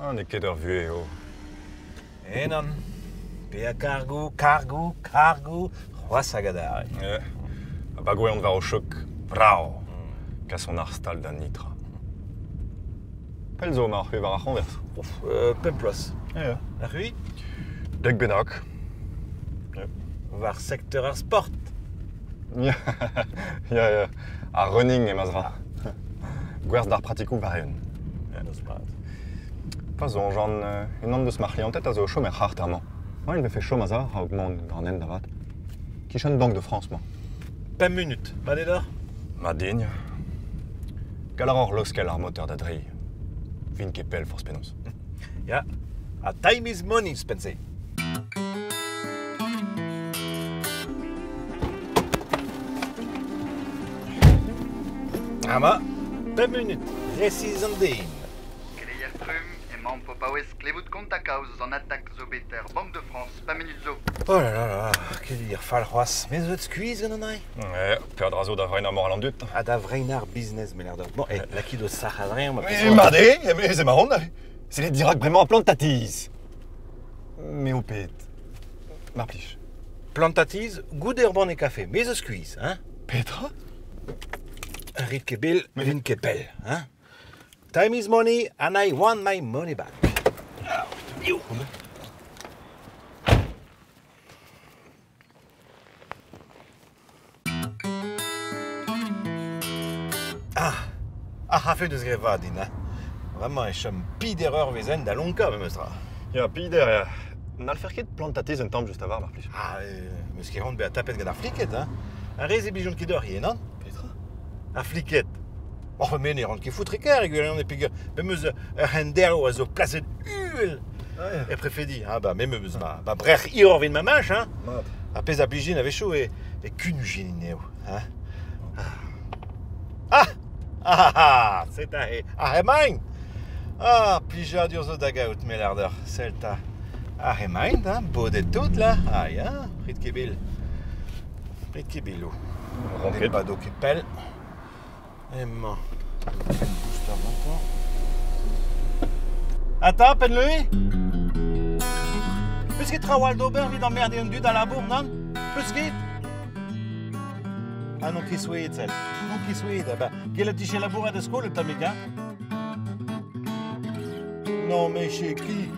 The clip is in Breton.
Ah, n'eo ket ur vuhez eo. Eh nann. Paeañ kargoù, kargoù, kargoù, c'hoazh hag adarre. Ya. Ha pa gouezhont war o chok, brav! Kasont ar stal da nitra. Pell zo emaoc'h war ar c'hoñvers. Ouf, pemp bloaz. Ya. Ha c'hwi? Dek bennak. War sekteur ar sport. Ya, ya, ya. Ar running emañ zra. Gwerzh d'ar pratikoù war-eeun. Noz mat. Pa soñjan, unan deus ma c'hlianted a zo o chom er c'harter-mañ. Mañ e vefe chom a-sav a-raok mont ganen da vat. Kichen Bank de France 'mañ. Pemp munut, mat eo deoc'h? Mat din. Gall a raoc'h laoskel ar moteur da dreiñ. Vin ket pell forzh penaos. Ya, ha time is money ouzhpenn-se. Amañ, pemp munut, resis an den. Keleier trumm, emaomp o paouez klevout kontañ kaoz eus an atak zo bet er Banque de France pemp munut zo. Oh là là là, keleier fall c'hoazh. Me zo bet skuizh gant an dra. Ouais, peadra zo da vreinañ moral an dud. Ha da vreinañ ar business, me lâr deoc'h. Bon, eh, lakit ho sac'h a-dreñv ma Mais mat eo, eme emaon. Sellit dirak bremañ plantatiz. Me ho ped. Mar plij. Plantatiz, goude ur banne kafe, me zo skuizh, hein? Petra? Rit ket bel, vin ket pell, hein? Time is money and I want my money back. Ah! Ar c'hafe deus graet vad din, hein. Bremañ e chom peder eurvezh hent da lonkañ memes tra. Ya, peder, ya. N'hallfer ket plantatez un tamm just a-war, mar plij. Ah, meus ket c'hoant bezañ tapet gant ar fliked, hein. Ar re-se 'blijont ket deoc'h ivez, nann? Petra? Ar fliked. Oc'h me ne ran ket foutre-kaer e gwirionez peogwir me 'meus ur c'henderv a zo plaset uhel Ah, ya. er prefedi. Ah bah me 'meus ma, ma brec'h hiroc'h evit ma mach, hein. Mat. Ar pezh a blij din a-wechoù eo e kunujenn eo, hein. Ah! Ah ah! C'est aze. Ah emaint! Ah, plijadur zo da gaout, me lâr deoc'h. Sell 'ta. Ah emaint, hein, bodet tout là. Ah ya, rit ket bil. Rit ket biloù. Ran Ne ket. bado ket pell. Emañ. Penn booster gantañ. Ata, penn-leue? Peus ket trawal d'ober evit emmerdiñ an dud a labour, nann? Peus ket? Ah n'on ket souezhet, sell. N'on ket souezhet. Ah bah, gellet 'tije labourat da skol un tammig, hein? Non mais chez qui?